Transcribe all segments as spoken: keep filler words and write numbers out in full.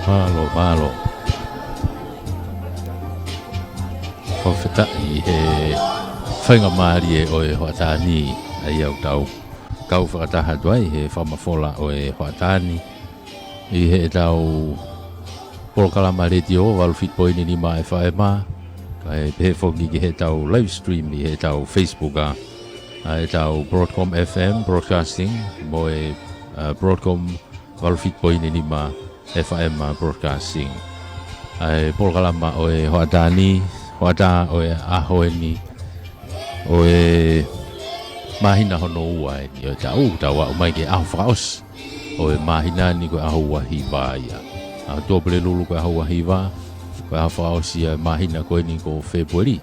Mālō, mālō. Fakafetaʻi he faingamālie ʻo e hoʻatā ni, ʻa ia ʻoku tau kau fakataha atu ai he fakamafola ʻo e hoʻatā ni ʻi heʻetau polokalama letiō valu fitu poini nima F M, kae pehē foki ki heʻetau live stream ʻi heʻetau Facebook, ʻa, ʻa ʻetau Broadcom F M Broadcasting mo e, ʻa, Broadcom valu fitu poini nima F M Broadcasting. ʻA e polokalama ʻo e hoʻatā ni, hoʻatā ʻo e ʻaho eni, ʻo e māhina hono ua eni ʻo e taʻu, tau aʻu mai ki he ʻaho fakaʻosi ʻo e māhina ni, ko e ʻaho ua hiva ia. ʻAho Tuʻapulelulu ko e ʻaho ua hiva, ko e ʻaho fakaʻosi ia ʻo e māhina ko eni ko Fēpueli,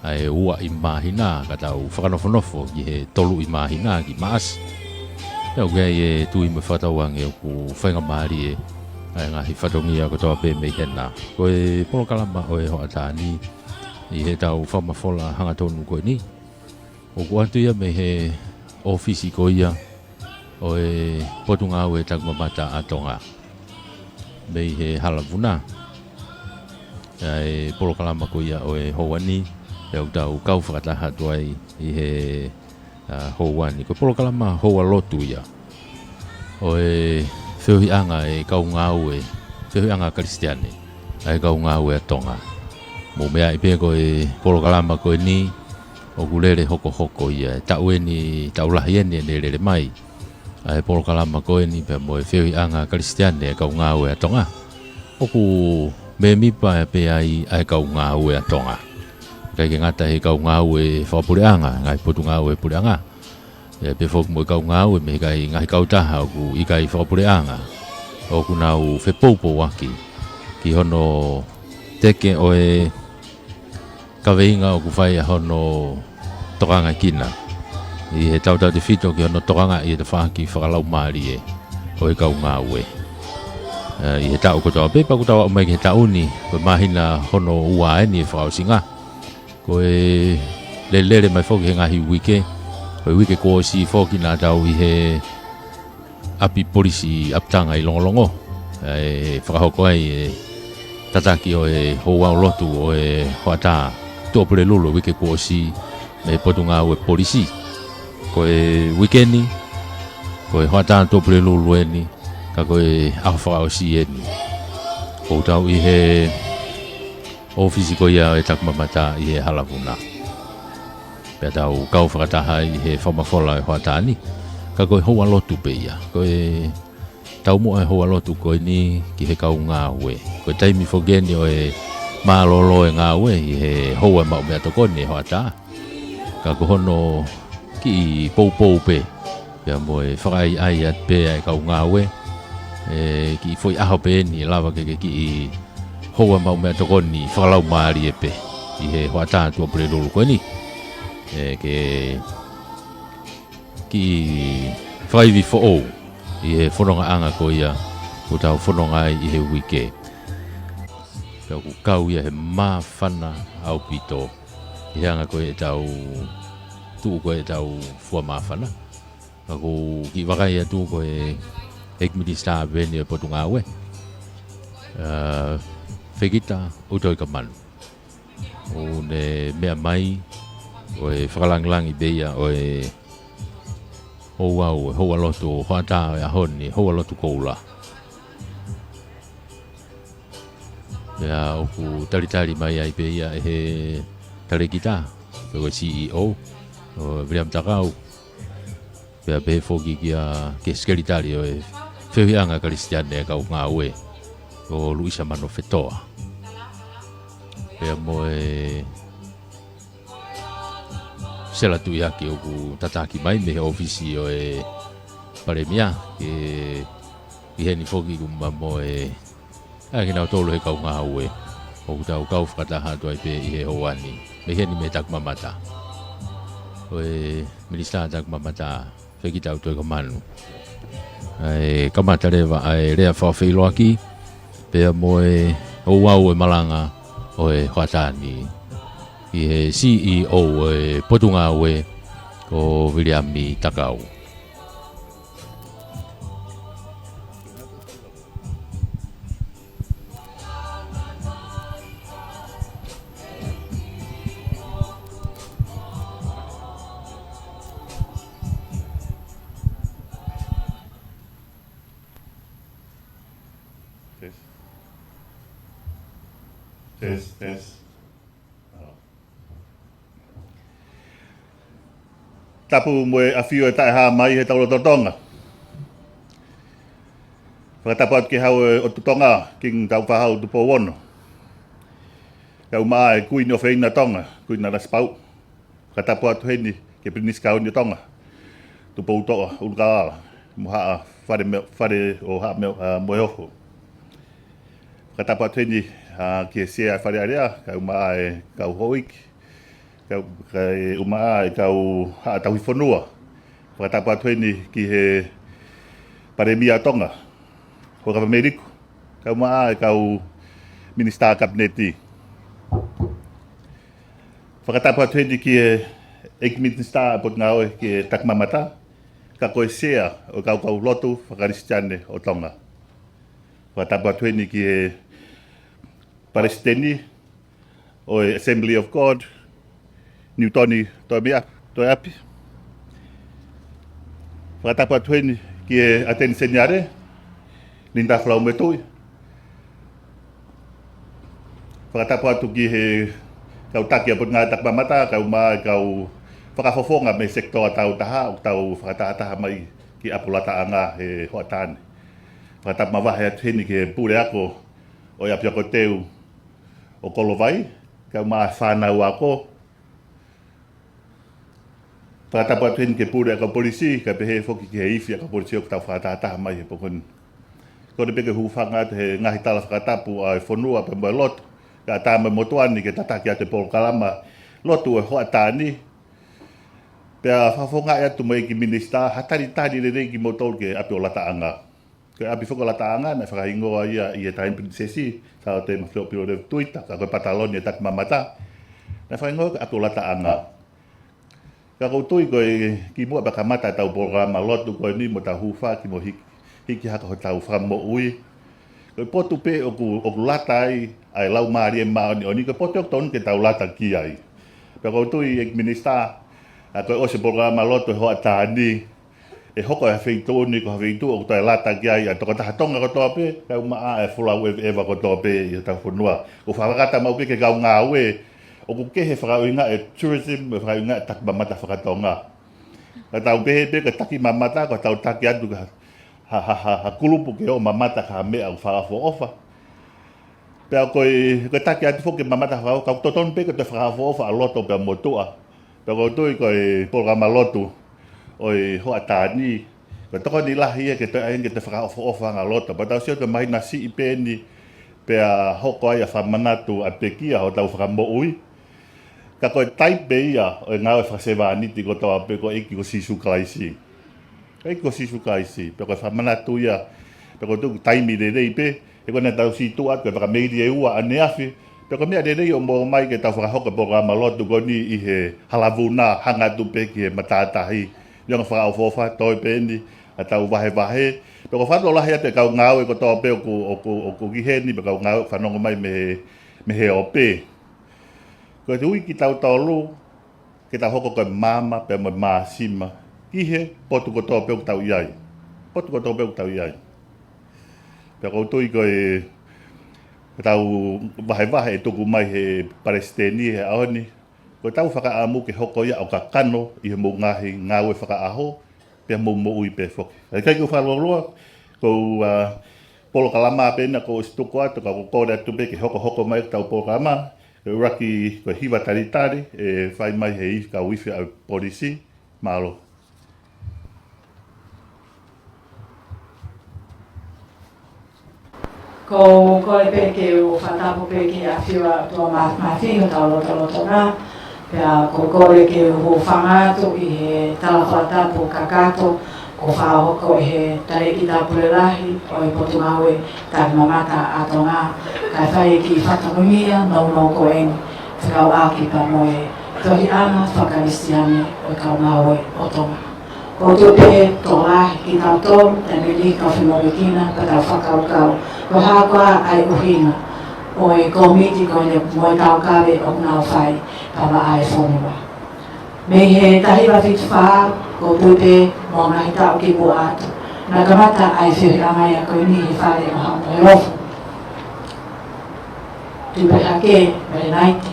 ʻa e uaʻi māhina, ka tau fakanofonofo ki he toluʻi māhina ki Maʻasi. Pea ʻoku ʻi ai e tui mo e fakatauange ʻoku faingamālie ʻa e ngaahi fatongia kotoa pē mei hena. Ko e polokalama ʻo e hoʻatā ni ʻi heʻetau fakamafola hangatonu ko eni, ʻoku ʻoatu ia mei he ʻōfisi ko ia ʻo e Potungāue Takimamata ʻa Tonga mei he Hala Vuna. ʻA e polokalama ko ia ʻo e houa ni, pea ʻoku tau kau fakataha atu ai ʻi he, ʻa, houa ni. Ko e polokalama houa lotu ia ʻo e feohiʻanga ʻa e kau ngāue, feohiʻanga Kalisitiane ʻa e kau ngāue ʻa Tonga. Mou meaʻi pē ko e polokalama ko eni ʻoku lele hokohoko ia, taʻu eni, taʻu lahi eni ʻene lele mai ʻa e polokalama ko eni pea mo e feohiʻanga Kalisitiane ʻa e kau ngāue ʻa Tonga. ʻOku mēmipa pē ai ʻa e kau ngāue ʻa Tonga, ʻikai ke ngata he kau ngāue fakapuleʻanga, ngaahi potungāue puleʻanga, ʻa ia pē foki mo e kau ngāue mei he ngaahi kautaha ʻoku ʻikai fakapuleʻanga, ʻoku nau fepoupouaki ki hono teke ʻo e kaveinga ʻoku fai ʻa hono tokangaʻi kina ʻi he tautautefito ki hono tokangaʻi e tafaʻaki fakalaumālie ʻo e kau ngāue, ʻa, ʻi he taʻu kotoa pē. Pea ʻoku tau aʻu mai ki he taʻu ni, ko e māhina hono ua eni ʻo e fakaʻosinga. Ko e lelele mai foki he ngaahi uike, ko e uike kuo ʻosi foki naʻa tau ʻi he ʻapi polisi ʻApitanga ʻi Longolongo, ʻa e fakahoko ai e tataki ʻo e houalotu ʻo e hoʻatā Tuʻapulelulu uike kuo ʻosi mei he Potungāue Polisi. Ko e uike ni, ko e hoʻatā Tuʻapulelulu eni, ka ko e ʻaho fakaʻosi eni. ʻOku tau ʻi he ʻōfisi ko ia ʻo e Takimamata ʻi he Hala Vuna. Pea tau kau fakataha ʻi he fakamafola ʻo e hoʻatā ni. Ka ko e houalotu pē ia. Ko e taumuʻa ʻo e houalotu ko eni ki he kau ngāue. Ko e taimi foki eni ʻo e mālōlō e ngāue ʻi he houa maʻu meʻatokoni e hoʻatā. Ka ko hono kiʻi poupou pē, pea mo e fakaʻaiʻai atu pē ʻa e kau ngāue, ʻe kiʻi foʻi ʻaho pē eni ʻe lava ke, ke kiʻi houa maʻu meʻatokoni fakalaumālie pē ʻi he hoʻatā Tuʻapulelulu ko eni. ʻE ke kiʻi fakaivi foʻou ʻi he fonongaʻanga ko ia ʻoku tau fononga ai ʻi he uike. Pea ʻoku kau ia he māfana ʻaupito ʻi he anga ko ē ʻetau tuʻu ko ē ʻetau fua māfana. Ka ʻoku ou kiʻi vakai atu ko e ʻEiki Minisitā pē eni ʻo e Potungāue, ʻa, Fekita ʻUtoikamanu. ʻOku ne meʻa mai, Ko e fakalangilangi pē ia ʻo e ouau ʻo e houa lotu ʻo e hoʻatā ʻo e ʻaho ni, houa lotu koula. Pea ʻoku talitali mai ai pē ia ʻe he talēkita, pe ko e C E O, ʻo Viliami Takau. Pea pehē foki kia, ki he sekelitali ʻo e feohiʻanga Kalisitiane ʻa e kau ngāue, ʻo Luisa Manofetoa. Pea mo e Sela Tuʻiaki ʻoku tataki mai mei he ʻōfisi ʻo e Palēmia, ke ʻi heni foki kuo ma mo e, ʻa kinautolu he kau ngāue ʻoku tau kau fakataha atu ai pē ʻi he houa ni. Mei heni mei Takimamata, ʻo e Minisitā Takimamata, Fekitautoi Kamanu. ʻA e kamata leva ʻa e lea fakafeʻiloaki, pea mo e ouau ʻo e malanga ʻo e hoʻatā ni, ʻi he C E O ʻo e Potungāue, ko Viliami Takau. Test. Test, test. Oh. Tapu mo e ʻafio ʻe taʻehāmai he tau loto Tonga. Fakatapu atu ki he Hau ʻo Tonga, King Taufaʻahau Tupou Ono. Kae ʻumaʻā e Kuini ʻofeina Tonga, Kuini Nanasipauʻu. Fakatapu atu heni ki he Pilinisi Kauni ʻo Tonga, Tupoutoʻa ʻUlukalala, mo Haʻa Fale Meo-, Fale ʻo Haʻa Meo-, ʻa, Moheofo. Fakatapu atu heni, ʻa, ki he Sea Fale Alea, kae ʻumaʻā e kau houʻeiki, kae, kae ʻumaʻā e kau Haʻa Tauhi Fonua. Fakatapu atu heni ki he Palēmia ʻo Tonga, Hokava Meliku, kae ʻumaʻā e kau Minisitā Kapineti. Fakatapu atu heni ki he ʻEiki Minisitā ʻo e Potungāue ki he Takimamata, ka ko e Sea ʻo e Kau Kau Lotu Fakakalisitiane ʻo Tonga. Fakatapu atu heni ki he Palesiteni ʻo e Assembly of God, Niutoni Tomiʻa-, Toeapi. Fakatapu atu heni ki he ʻAteni Seniale, Linda Falaumotui. Fakatapu atu ki he kau taki ʻa e Potungāue Takimamata, kae ʻumaʻā e kau fakafofonga mei he sekitoa taautaha, ʻoku tau fakatahataha mai ki ʻapi ʻolataʻanga he hoʻatā ni. Fakatapu mavahe atu heni ki he puleako ʻo e ʻApiako Teu ʻo Kolovai, kae ʻumaʻā e fānau ako. Fakatapu atu heni ki he pule ʻa e kau polisi, kae pehē foki ki he ifi ʻa e kau polisi ʻoku tau fakatahataha mai he pō ko eni. Kole pē ke u hūfanga atu he ngaahi tala fakatapu ʻa e fonua pea mo e lotu, kae ʻatā mo e motuʻa ni ke tataki atu e polokalama lotu ʻo e hoʻatā ni. Pea fakafofongaʻi atu mo e ʻEiki Minisitā, ha talitali lelei kimoutolu ki he ʻapi ʻolataʻanga. Ko e ʻapi foki ʻolataʻanga, naʻe fakahingoa ia ʻi he taimi Pilinisesi Sālote Mafilopilo Levituita, ka ko e pataloni ʻo Takimamata, naʻe fakahingoa ko e ʻapi ʻolataʻanga. Ka ʻoku ou tui ko e kimuʻa pea kamata ʻetau polokalama lotu ko eni mo tau hūfaki mo hiki, hiki hake hotau fakamoʻui. Ko e potu pē ʻoku, ʻoku lata ai ʻa e Laumālie Māʻoniʻoni, ko e potu ʻoku totonu ke tau lata ki ai. Pea ʻoku ou tui ʻEiki Minisitā, ʻa, ko e ʻosi e polokalama lotu ʻo e hoʻatā ni, ʻe hoko ʻa e feituʻu ni ko ha feituʻu ʻoku toe lata ki ai ʻa e tokotaha Tonga kotoa pē, kae ʻumaʻā e folau ʻeveʻeva kotoa pē ʻi hotau fonua. ʻOku fakakata maʻu pē ki he kau ngāue, ʻoku kehe fakaʻuhinga e tourism, mo e fakaʻuhinga e takimamata faka-Tonga. Ka tau pehē pē ko e takimamata, ko ʻetau taki atu ki ha, ha, ha, ha, ha kulupu ke ō ʻo mamata ki ha meʻa ʻoku fakaʻofoʻofa. Pea ko e, ko e taki atu foki ke mamata fakaʻofoʻofa, ka ʻoku totonu pē ke toe fakaʻofoʻofa ʻa loto pea mo tuʻa. Pea ʻoku ou tui ko e polokalama lotu ʻo e hoʻatā ni, ko e tokoni lahi ia ke toe ʻai ke toe fakaʻofoʻofa ange ʻa loto. Pea tau sio ki he māhina siʻi pē eni, pea hoko ai ʻa e fakamanatu ʻa e pekia hotau fakamoʻui. Ka ko e taipe pē ia ʻo e ngāue fakasevāniti kotoa pē ko e ʻEiki ko Sīsū Kalaisi. Ko e ʻEiki ko Sīsū Kalaisi, pea ko e fakamanatu ia, pea ʻoku ou tui ko e taimi lelei pē, he ko ʻene tau situʻa atu, ko e vakameili ʻe ua ʻaneafi, pea ko e meʻa lelei ʻoku ʻomai ke tau fakahoko e polokalama lotu ko eni ʻi he hala vuna, hanga atu pē ki he matātahi, neongo fakaʻofoʻofa, toe pē eni ʻa ʻetau vahevahe. Pea ʻoku ou fakamālō lahi atu ki he kau ngāue kotoa pē ʻoku, ʻoku, ʻoku ʻi heni, pea kau ngāue fanongo mai mei he, mei he ope. Ko e uike tautolu, ke tau hoko ko e maama pea mo e māsima ki he potu kotoa pē ʻoku tau ʻi ai. Potu kotoa pē ʻoku tau ʻi ai. Pea ʻoku ou tui ko e, ko ʻetau vahevahe ʻe tuku mai he Palesiteni he ʻaho ni, ko ʻetau fakaʻamu ke hoko ia ʻo kakano ʻi he mou ngaahi ngāue fakaʻaho, pea mou moʻui pē foki. ʻIkai ke u fakalōloa, ko e, ʻa, polokalama pē ʻena kuo ʻosi tuku atu, ka ʻoku ou kole atu pē ke hokohoko mai ʻetau polokalama, ko e ʻuluaki, ko e hiva talitali, ʻe fai mai he ifi, kau ifi ʻa e polisi, mālō. Ko e kole pē ke u fakatapu pē ki he ʻafio ʻa e ʻOtua Mā-, Māfimafi ʻi hotau lotolotonga, pea ko e kole ke u hūfanga atu ʻi he tala fakatapu kakato kuo fakahoko ʻe he Talēkita Pule Lahi ʻo e Potungāue Takimamata ʻa Tonga, kae fai e kiʻi fatongia nounou ko eni, fekauʻaki pea mo e feohiʻanga faka-Kalisitiane ʻo e kau ngāue ʻo Tonga. ʻOku ou tui pē ʻe tokolahi kitautolu, taimi ni, kau femoʻuekina, pea tau fakakaukau ko e hā koā ʻa e ʻuhinga ʻo e kōmiti ko eni mo e taukaveʻi ʻoku nau fai, pea mo e fonua. Mei he taha hiva fitu fā, ʻoku ou tui pē mo e ngaahi taʻu kimuʻa atu, naʻe kamata ʻa e feohiʻanga ia ko eni he fale ʻo Haʻa Moheofo. Tuʻi Pelehake, Melenaite,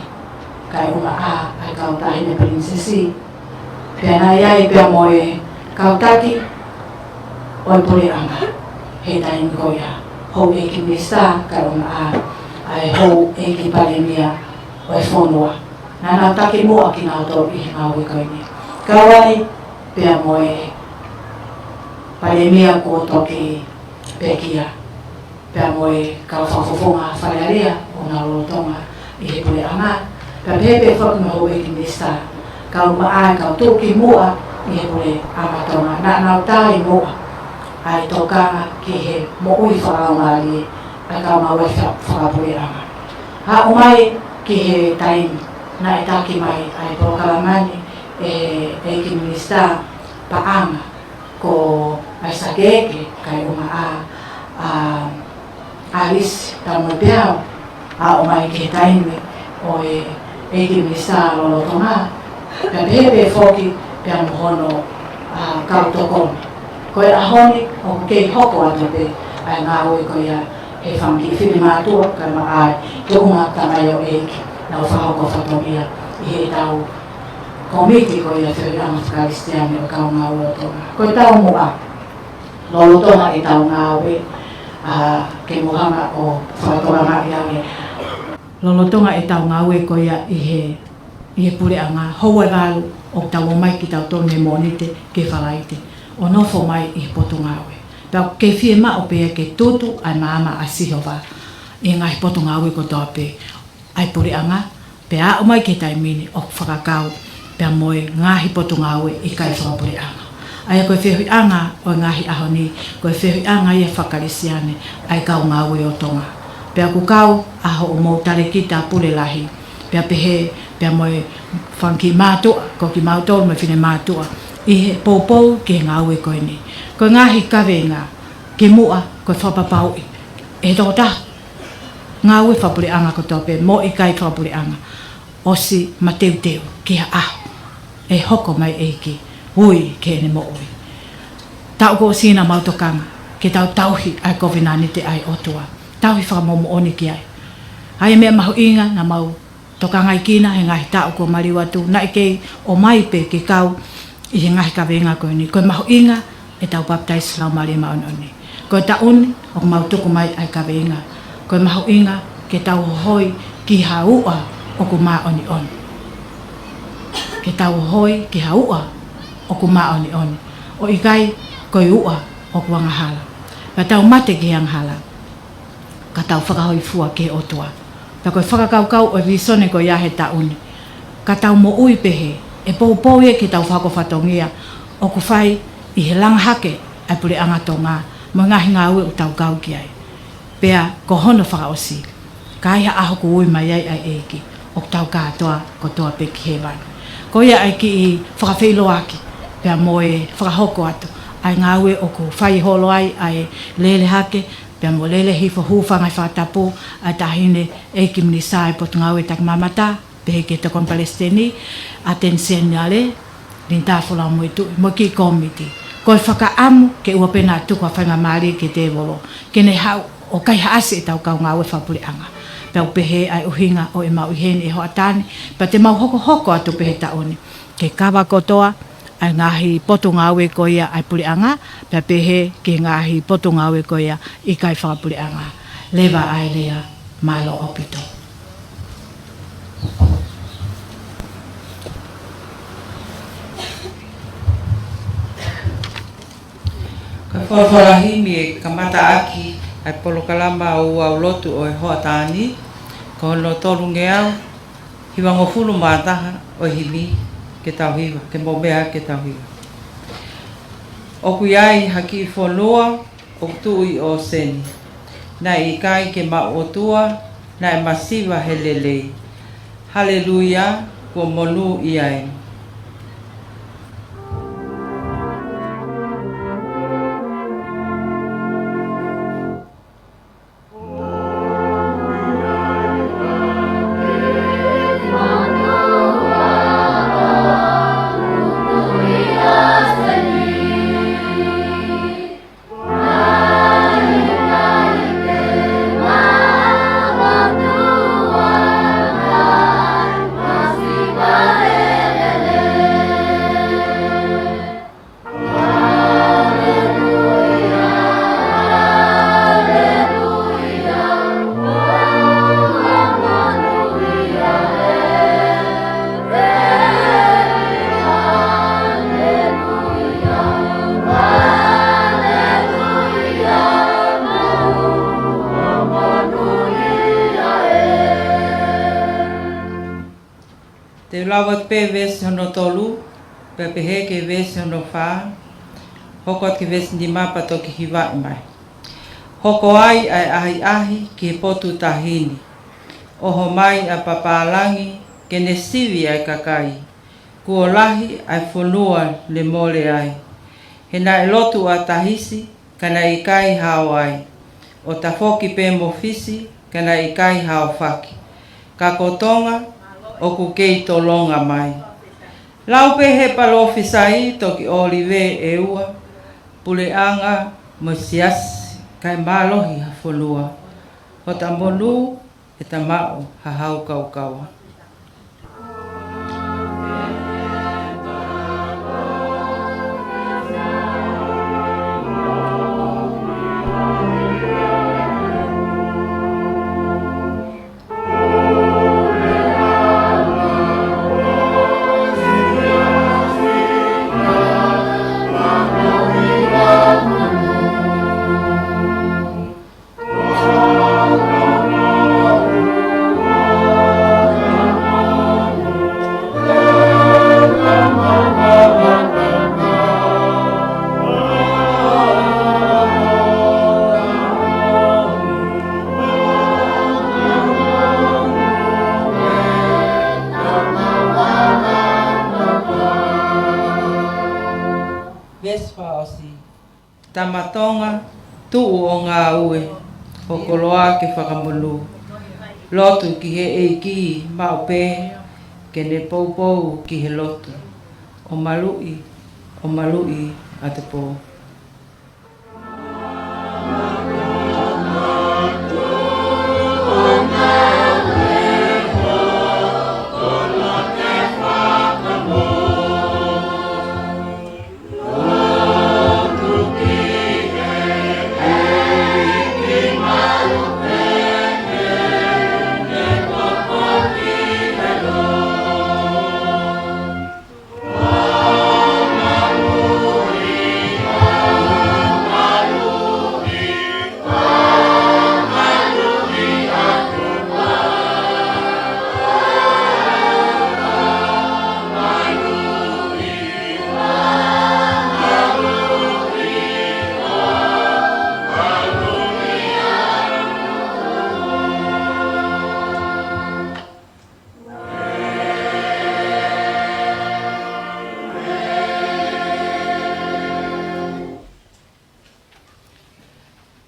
kae ʻumaʻā ʻa e kau Taʻahine Pilinisesi. Pea naʻe ʻi ai pea mo e kau taki ʻo e puleʻanga he taimi ko ia, houʻeiki minisitā kae ʻumaʻā ʻa e houʻeiki palēmia ʻo e fonua. Naʻa nau taki muʻa kinautolu ʻi he ngāue ko eni. Kau ai pea mo e palēmia kuo toki pekia, pea mo e kau fakafofonga Fale Alea ʻoku nau lolotonga ʻi he puleʻanga, pea pehē pē foki mo e houʻeiki minisitā, kae ʻumaʻā e kau tuʻukimuʻa ʻi he puleʻanga Tonga, naʻa nau tali muʻa ʻa e tokanga ki he moʻui fakalaumālie ʻa e kau ngāue fa-, fakapuleʻanga. Aʻu mai ki he taimi naʻe taki mai ai e polokalama ni ʻe he ʻEiki Minisitā Paʻanga, ko ʻAisake Eke, kae ʻumaʻā ʻa ʻAlisi Taumuipeau, aʻu mai ki he taimi ʻo e ʻEiki Minisitā Lolotonga, pea pehē pē foki pea mo hono, ʻa, kau tokoni. Ko e ʻaho ni ʻoku kei hoko atu pē ʻa e ngāue ko ia he fanga kiʻi finemātuʻa kae ʻumaʻā e tuʻunga tamaioʻeiki, nau fakahoko fatongia ʻi heʻetau kōmiti ko ia feohiʻanga faka-Kalisitiane ʻo e kau ngāue ʻo Tonga. Ko e taumuʻa, lolotonga ʻetau ngāue, ʻa, ke mou hanga ʻo fakatokangaʻi ange. Lolotonga ʻetau ngāue ko ia ʻi he, ʻi he puleʻanga, houa ʻe valu ʻoku tau ō mai kitautolu mei Mōnite ki he Falaite, ʻo nofo mai ʻi he potungāue. Pea ʻoku kei fiemaʻu pē ia ke tutu ʻa e maama ʻa Sihova ʻi he ngaahi potungāue kotoa pē ʻa e puleʻanga, pea aʻu mai ki he taimi ni ʻoku fakakau pea mo e ngaahi potungāue ʻikai fakapuleʻanga. ʻA ia ko e feohiʻanga ʻo e ngaahi ʻaho ni, ko e feohiʻanga ia faka-Kalisitiane ʻa e kau ngāue ʻo Tonga. Pea ʻoku kau ʻa hoʻomou Talēkita Pule Lahi, pea pehē pea mo e fanga kiʻi mātuʻa, ko kimautolu mo e finemātuʻa, ʻi he poupou ki he ngāue ko eni. Ko e ngaahi kaveinga kimuʻa, ko e fakapapauʻi ʻe he tokotaha ngāue fakapuleʻanga kotoa pē mo e ʻikai fakapuleʻanga, ʻosi mateuteu ki ha ʻaho ʻe hoko mai e ʻEiki ui ki heʻene moʻui. Taʻu kuo ʻosi naʻa mau tokanga ke tau tauhi ʻa e kovinānite ʻa e ʻOtua, tauhi fakamoʻoni ki ai. ʻA e meʻa mahuʻinga naʻa mau tokangaʻi kinautolu he ngaahi taʻu kuo maliu atu, naʻe kei ʻomai pē ke kau ʻi he ngaahi kaveinga ko eni. Ko e mahuʻinga ʻetau papitaiso Laumālie Māʻoniʻoni. Ko e taʻu ni ʻoku mau tuku mai ʻa e kaveinga, ko e mahuʻinga ke tau hohoi ki ha uʻa ʻoku māʻoniʻoni. Ke tau hohoi ki ha uʻa ʻoku māʻoniʻoni, ʻo ʻikai ko e uʻa ʻoku angahala. Ka tau mate ki he angahala, ka tau fakahōifua ki he ʻOtua. Pea ko e fakakaukau ʻo e vīsone ko ia he taʻu ni, ka tau moʻui pehē, ʻe poupou ia ki heʻetau fakahoko fatongia ʻoku fai ʻi he langa hake ʻa e puleʻanga Tonga mo e ngaahi ngāue ʻoku tau kau ki ai. Pea ko hono fakaʻosi, ka ʻi ha ʻaho ʻoku ui mai ai ʻa e ʻEiki, ʻoku tau kātoa kotoa pē ki hēvani. Ko ia ʻa e kiʻi fakafeʻiloaki pea mo e fakahoko atu ʻa e ngāue ʻoku fai holo ai ʻa e lele hake pea mo e lele hifo, hūfanga he fakatapu ʻa e Taʻahine ʻEiki Minisitā ʻo e Potungāue Takimamata, Pehē ki he Tokoni Palesiteni, ʻAteni Seniale, Linitā Folamoituʻi, mo e kiʻi kōmiti. Ko e fakaʻamu ke ʻoua pē naʻa tuku ha faingamālie ki he tēvolo ke ne haʻu ʻo kaihaʻasi ʻetau kau ngāue fakapuleʻanga. Pea ʻoku pehē ʻa e ʻuhinga ʻo ʻemau ʻi heni ʻi he hoʻatā ni, pea te mau hokohoko atu pē he taʻu ni ke kava kotoa ʻa e ngaahi potungāue ko ia ʻa e puleʻanga, pea pehē ki he ngaahi potungāue ko ia ʻikai fakapuleʻanga. Leva ʻa e lea, mālō ʻaupito. Ko e folofola himi ʻe kamata ʻaki ʻa e polokalama ʻo e ʻaho lotu ʻo e hoʻatā ni, ko hono tolungeau hivangofulu mā taha ʻo e himi, ke tau hiva, ke mou meʻa ke tau hiva. ʻOku ʻi ai ha kiʻi fonua ʻoku tuʻu ʻi ʻōseni. Naʻe ʻikai ke maʻu ʻOtua, naʻe masiva he lelei. Haleluia, kuo monūʻia ē. Te u lau atu pē veesi hono tolu, pea pehē ki he veesi hono fā, hoko atu ki he veesi nima pea toki hivaʻi mai. Hoko ai ʻa e ʻahiʻahi ki he potu tahi ni. ʻOho mai ʻa pāpālangi ke ne sivi ʻa e kakai. Kuo lahi ʻa e fonua ne mole ai. He naʻe lotu ʻa Tahisi, ka naʻe ʻikai hao ai. ʻO tafoki pē mo Fisi, ka naʻe ʻikai haofaki. Ka ko Tonga, ʻoku kei tolonga mai. Lau pē he palōfisai toki ʻōlive ʻe ua, puleʻanga mo e siasi, kae mālohi ha fonua. Hota monū, ʻe ta maʻu ha hau kaukaua. Veesi fakaʻosi. Tama Tonga, tuʻu ʻo ngāue, ʻo koloa ke fakamonū. Lotu ki he ʻEiki maʻu pē, ke ne poupou ki he lotu. ʻO maluʻi, ʻo maluʻi ʻa te pō.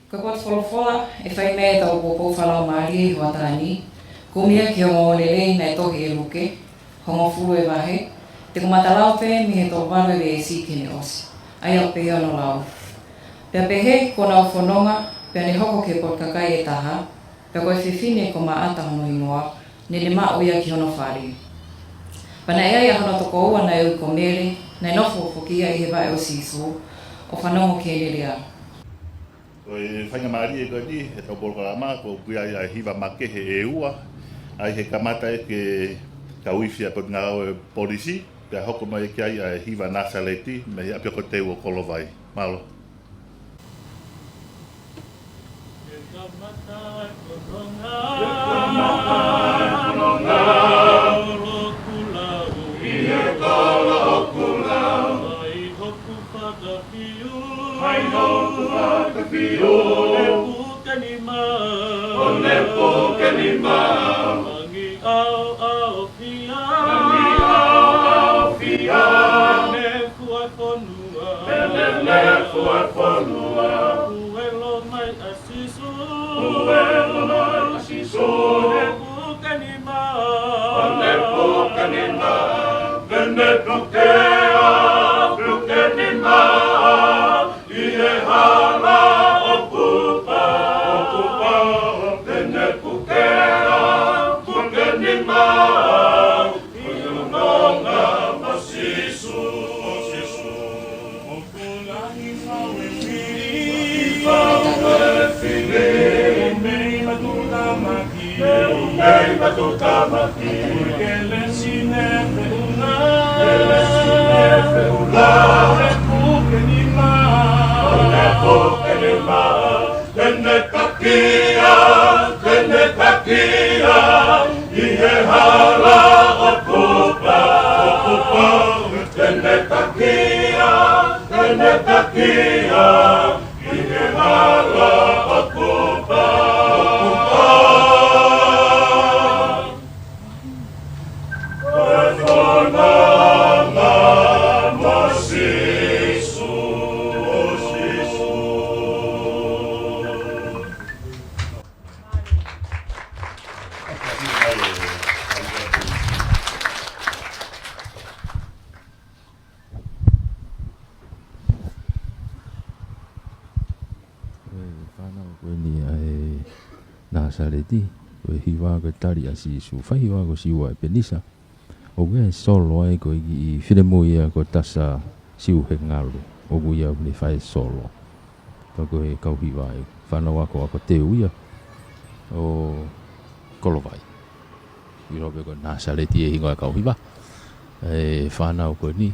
Ka ko e folofola, ʻe fai mei ai ʻetau poupou fakalaumālie ʻi he hoʻatā ni, Kumi ā ki he ongoongolelei naʻe tohi ʻe Luke, hongofulu e vahe, te u kamata lau pē mei he tolu valu e veesi ki heʻene ʻosi, ʻa ia ʻoku pehē hono lau. Pea pehē kuo nau fononga, pea ne hoko ki he potu kakai ʻe taha, pea ko e fefine ko Maʻata hono hingoa, ne ne maʻu ia ki hono fale. Pea naʻe ʻi ai ʻa hono tokoua naʻe ui ko Mele, naʻe nofo foki ia ʻi he vaʻe ʻo Sīsū, ʻo fanongo ki heʻene lea. Ko e faingamālie ko eni, heʻetau polokalama, ʻoku ʻi ai ʻa e hiva makehe ʻe ua, ʻa ia ʻe kamata ʻe he kau ifi ʻa e Potungāue Polisi, pea hoko mai ki ai ʻa e hiva Nāsaleti, mei he ʻapiako teu ʻo Kolovai. Mālō. Mai hoku fakafiu. Mai hoku fakafiu. ʻO ne puke nima. ʻO ne puke nima. Langi ʻaoʻaofia. Langi ʻaoʻaofia. Pene fua fonua. Pene fua fonua. Puelo mai ʻa Sīsū. Puelo mai ʻa Sīsū. ʻO ne puke nima. ʻO ne puke nima. Pene pukea, puke nima. ʻI he hala ʻo Kupa, ʻo Kupa, pene pukea, puke nima, ʻi he nonga mo Sīsū, mo Sīsū. ʻOku lahi ngāue fili, ngāue fili, mei matutamaki. Mei matutamaki. Kelesi ne feʻunga. Kelesi ne feʻunga. ʻO ne puke nima. ʻO ne puke nima. Pene pakia, pene pakia. ʻI he hala ʻo Kupa, ʻo Kupa. Pene pakia, pene pakia. ʻI he hala ʻo Kupa, ʻo Kupa. Ko e fononga mo Sīsū, mo Sīsū. Ko e fānau ko eni ʻa e Nāsaleti, ko e hiva ko e Tali ʻa Sīsū, fai hiva ko Siua ʻEpenisa. ʻOku ʻi ai e solo ai ko e kiʻi finemui ia ko Tasa Siuhengalu, ʻoku ʻi ai ʻoku ne fai e solo. Pea ko e kau hiva ʻa e fānau ako, ako teu ia ʻo Kolovai. ʻIlo pē ko Nāsaleti e hingoa e kau hiva. E fānau ko eni.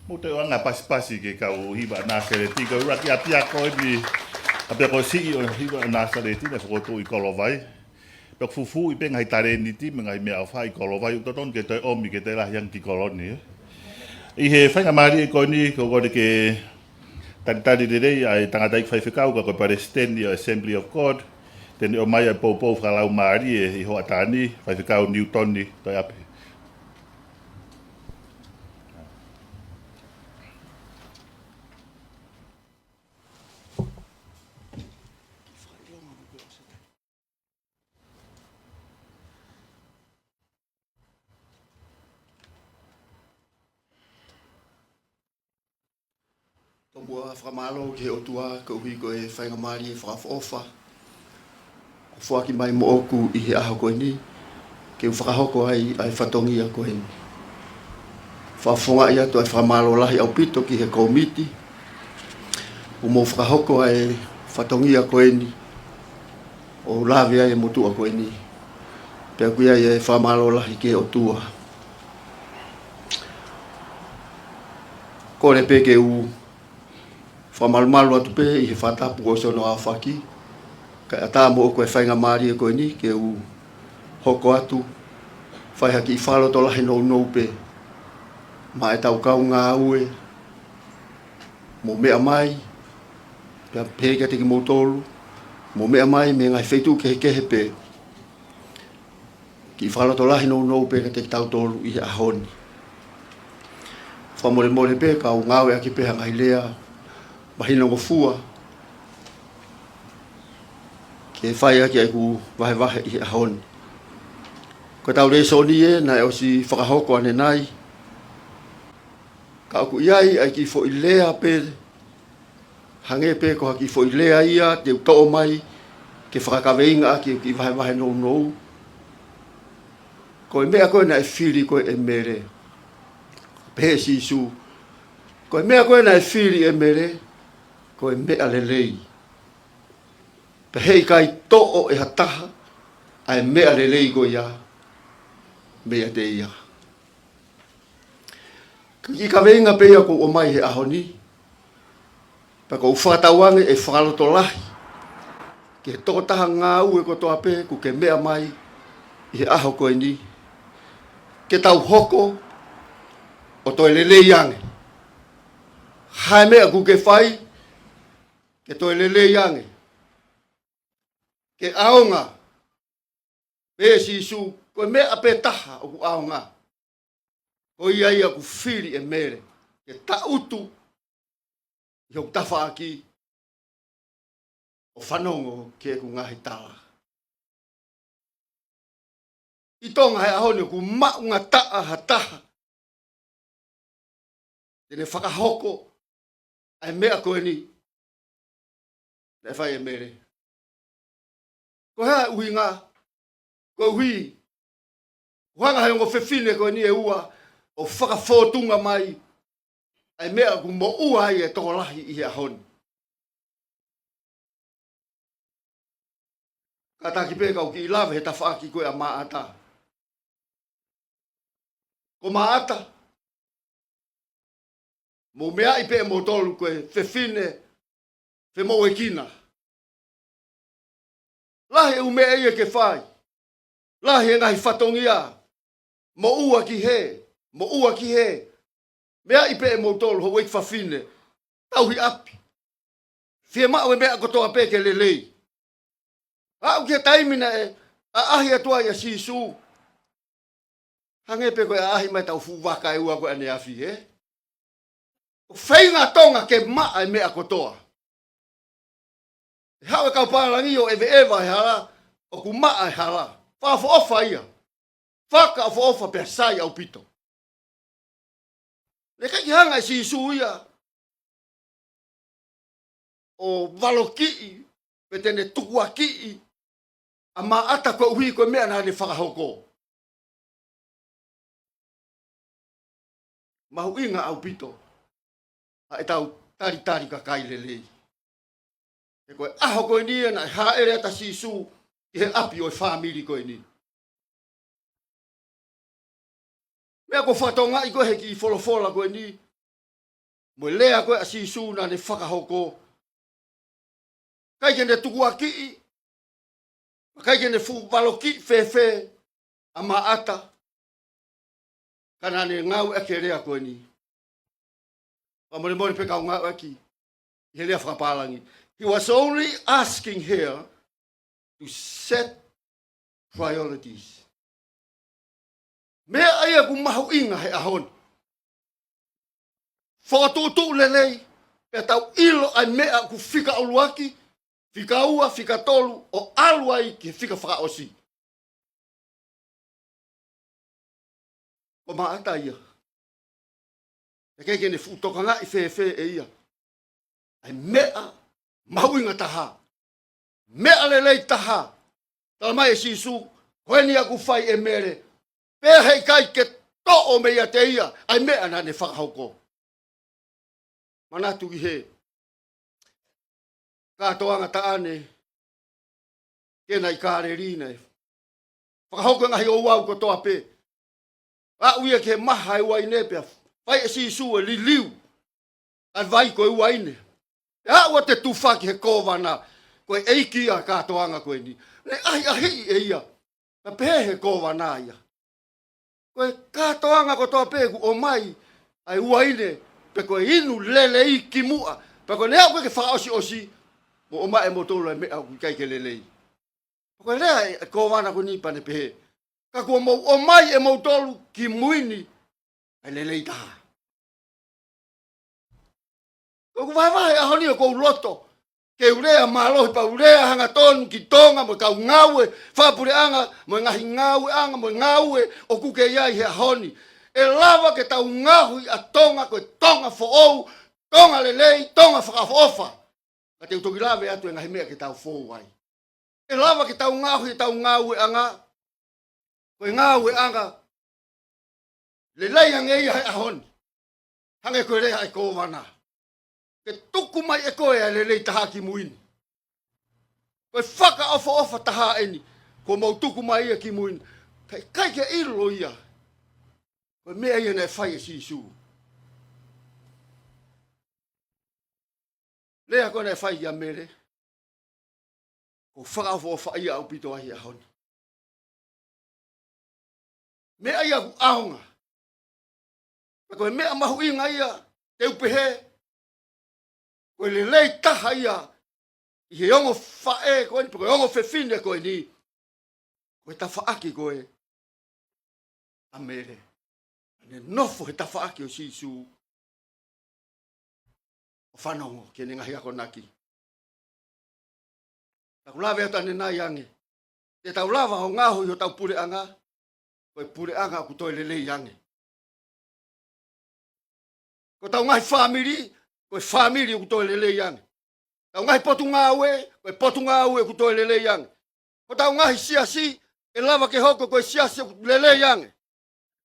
Mou toe ʻoange ha pasipasi ki he kau Hiva ʻa Nāsaleti, ko e ʻuluaki ʻapiako eni, ʻapiako siʻi ʻo Hiva ʻa Nāsaleti naʻe fokotuʻu ʻi Kolovai. Pea ʻoku fufuuʻi pē ngaahi talēniti mo e ngaahi meʻaʻofa ʻi Kolovai, ʻoku totonu ke toe ʻomi ke toe lahi ange ki Kolo ni, ē. ʻI he faingamālie ko eni, ʻoku ou kole ke talitali lelei ʻa e tangataʻeiki faifekau, ka ko e palesiteni ʻo e Assembly of God, te ne ʻomai ʻa e poupou fakalaumālie ʻi he hoʻatā ni, Faifekau Niutoni Toeape. Tomuʻa fakamālō ki he ʻOtua koeʻuhi ko e faingamālie fakaʻofoʻofa kuo foaki mai moʻoku ʻi he ʻaho ko eni, ke u fakahoko ai ʻa e fatongia ko eni. Fakafofongaʻi atu ʻa e fakamālō lahi ʻaupito ki he kōmiti, ʻoku mou fakahoko ʻa e fatongia ko eni, ʻo lave ai e motuʻa ko eni. Pea ʻoku ʻi ai e fakamālō lahi ki he ʻOtua. Kole pē ke u fakamalumalu atu pē ʻi he fakatapu ʻo e sono aofaki, kae ʻatā moʻoku e faingamālie ko eni ke u hoko atu, fai ha kiʻi fakalotolahi nounou pē, maʻa ʻetau kau ngāue, mou meʻa mai, pea pehē kiate kimoutolu, mou meʻa mai mei he ngaahi feituʻu kehekehe pē. Kiʻi fakalotolahi nounou pē kiate kitautolu ʻi he ʻaho ni. Fakamolemole pē ka u ngāueʻaki pē ha ngaahi lea mahinongofua ke fai ʻaki ʻa ʻeku vahevahe ʻi he ʻaho ni. Ko ʻetau lēsoni ē naʻe ʻosi fakahoko ʻanenai, ka ʻoku ʻi ai ʻa e kiʻi foʻi lea pē, hangē pē ko ha kiʻi foʻi lea ia te u toʻo mai ke fakakaveinga ʻaki ʻeku kiʻi vahevahe nounou. Ko e meʻa ko ē naʻe fili ko ē ʻe Mele, pehē ʻe Sīsū, ko e meʻa ko ē naʻe fili ʻe Mele, ko e meʻa lelei. Pea heʻikai toʻo ʻe ha taha ʻa e meʻa lelei ko ia meiate ia. Ko e kiʻi kaveinga pē ia ʻoku ou ʻomai he ʻaho ni, pea ʻoku ou fakatauange ʻe fakalotolahi ki he tokotaha ngāue kotoa pē ʻoku ke meʻa mai ʻi he ʻaho ko eni, ke tau hoko ʻo toe lelei ange. Hā e meʻa ʻoku ke fai, ke toe lelei ange. Ke ʻaonga, pehē ʻe Sīsū, ko e meʻa pē taha ʻoku ʻaonga, ko ia ia ʻoku fili ʻe Mele, ke tangutu ʻi hoku tafaʻaki ʻo fanongo ki heʻeku ngaahi tala. ʻI Tonga he ʻaho ni ʻoku maʻungataʻa ha taha te ne fakahoko ʻa e meʻa ko eni naʻe fai ʻe Mele. Ko e hā e ʻuhinga? Koeʻuhi ʻoku hanga he ongo fefine ko eni ʻe ua ʻo fakafōtunga mai ʻa e meʻa ʻoku moʻua ai e tokolahi ʻi he ʻaho ni. Kātaki pē kau kiʻi lave he tafaʻaki ko ē ʻa Maʻata. Ko Maʻata, mou meaʻi pē ʻe moutolu ko e fefine femoʻuekina. Lahi e ʻū meʻa ia ke fai. Lahi e ngaahi fatongia. Moʻua ki hē, moʻua ki hē. Meaʻi pē ʻe moutolu houʻeiki fafine, tauhi ʻapi. Fiemaʻu e meʻa kotoa pē ke lelei. Aʻu ki he taimi naʻe ʻaʻahi atu ai ʻa Sīsū, hangē pē ko e ʻaʻahi mai ʻetau fuʻu vaka ʻe ua ko ē ʻaneafi, ē? ʻOku feinga Tonga ke maʻa e meʻa kotoa. Haʻu e kau pālangi ʻo ʻeveʻeva e hala, ʻoku maʻa e hala. Fakaʻofoʻofa ia. Fakaʻofoʻofa pea sai ʻaupito. Naʻe ʻikai ke hanga ʻe Sīsū ia ʻo valokiʻi, pe te ne tukuakiʻi ʻa Maʻata koeʻuhi ko e meʻa naʻa ne fakahoko. Mahuʻinga ʻaupito ʻa ʻetau talitali kakai lelei. He ko e ʻaho ko eni ia naʻe hāʻele atu ʻa Sīsū ki he ʻapi ʻo e fāmili ko eni. Meʻa ko e fatongia ko ē he kiʻi folofola ko eni, mo e lea ko ē ʻa Sīsū naʻa ne fakahoko. ʻIkai ke ne tukuakiʻi, ʻikai ke ne fuʻu valokiʻi fēfē ʻa Maʻata, ka naʻa ne ngāueʻaki e lea ko eni. Fakamolemole pē kau ngāueʻaki ʻi he lea fakapālangi. He was only asking her to set priorities. Meʻa ia ʻoku mahuʻinga he ʻaho ni. Fokotuʻutuʻu lelei, pea tau ʻilo ʻa e meʻa ʻoku fika ʻuluaki, fika ua, fika tolu, ʻo ʻalu ai ki he fika fakaʻosi. Ko Maʻata ia. ʻIkai ke ne fuʻu tokangaʻi fēfē ʻe ia ʻa e meʻa mahuʻinga taha, meʻa lelei taha. Talamai ʻe Sīsū, ko eni ʻoku fai ʻe Mele, pea heʻikai ke toʻo meiate ia ʻa e meʻa naʻa ne fakahoko. Manatu ki he kātoanga taʻane, Kena ʻi Kāleli naʻe fakahoko e ngaahi ouau kotoa pē. Aʻu ia ki he maha e uaine pea fai ʻe Sīsū e liliu ʻa e vai ko e uaine. Pea aʻu atu e tufa ki he kōvana, ko e ʻeiki ia e kātoanga ko eni. Naʻe ʻahiʻahiʻi ʻe ia. Naʻe pehē he kōvana ia, ko e kātoanga kotoa pē ʻoku ʻomai ʻa e uaine, pe ko e inu lelei kimuʻa, pea ko ʻene aʻu ko ē ki he fakaʻosiʻosi, mou ʻomai ʻe moutolu ʻa e meʻa ʻoku ʻikai ke lelei. Ko e lea ʻa e kōvana ko eni pea ne pehē, ka kuo mou ʻomai ʻe moutolu kimui ni ʻa e lelei taha. ʻOku vahevahe ʻaho ni ʻoku ou loto ke u lea mālohi pea u lea hangatonu ki Tonga mo e kau ngāue fakapuleʻanga, mo e ngaahi ngāueʻanga, mo e ngāue ʻoku ke ʻi ai he ʻaho ni. ʻE lava ke tau ngaohi ʻa Tonga ko e Tonga foʻou, Tonga lelei, Tonga fakaʻofoʻofa. Ka te u toki lave atu e ngaahi meʻa ke tau fou ai. ʻE lava ke tau ngaohi ʻetau ngāueʻanga ko e ngāueʻanga lelei ange ia he ʻaho ni. Hangē ko e lea ʻa e kōvana, ke tuku mai ʻe koe ʻa e lelei taha kimui ni. Ko e fakaʻofoʻofa taha eni kuo mou tuku mai ia kimui ni. Ka ʻikai ke ʻilo ia ko e meʻa ia naʻe fai ʻe Sīsū. Lea ko ē naʻe fai kia Mele, ʻoku ou fakaʻofoʻofaʻia ʻaupito ai he ʻaho ni. Meʻa ia ʻoku ʻaonga. Pea ko e meʻa mahuʻinga ia, te u pehē, ko e lelei taha ia ʻi he ongo faʻē ko eni, pe ko e ongo fefine ko eni, ko e tafaʻaki ko ē ʻa Mele. Naʻa ne nofo he tafaʻaki ʻo Sīsū ʻo fanongo ki heʻene ngaahi akonaki. Taku lave atu ʻanenai ange, te tau lava ʻo ngaohi hotau puleʻanga ko e puleʻanga ʻoku toe lelei ange. Ko ʻetau ngaahi fāmili, ko e fāmili ʻoku toe lelei ange. Tau ngaahi potungāue, ko e potungāue ʻoku toe lelei ange. Ko ʻetau ngaahi siasi, ʻe lava ke hoko ko e siasi ʻoku lelei ange.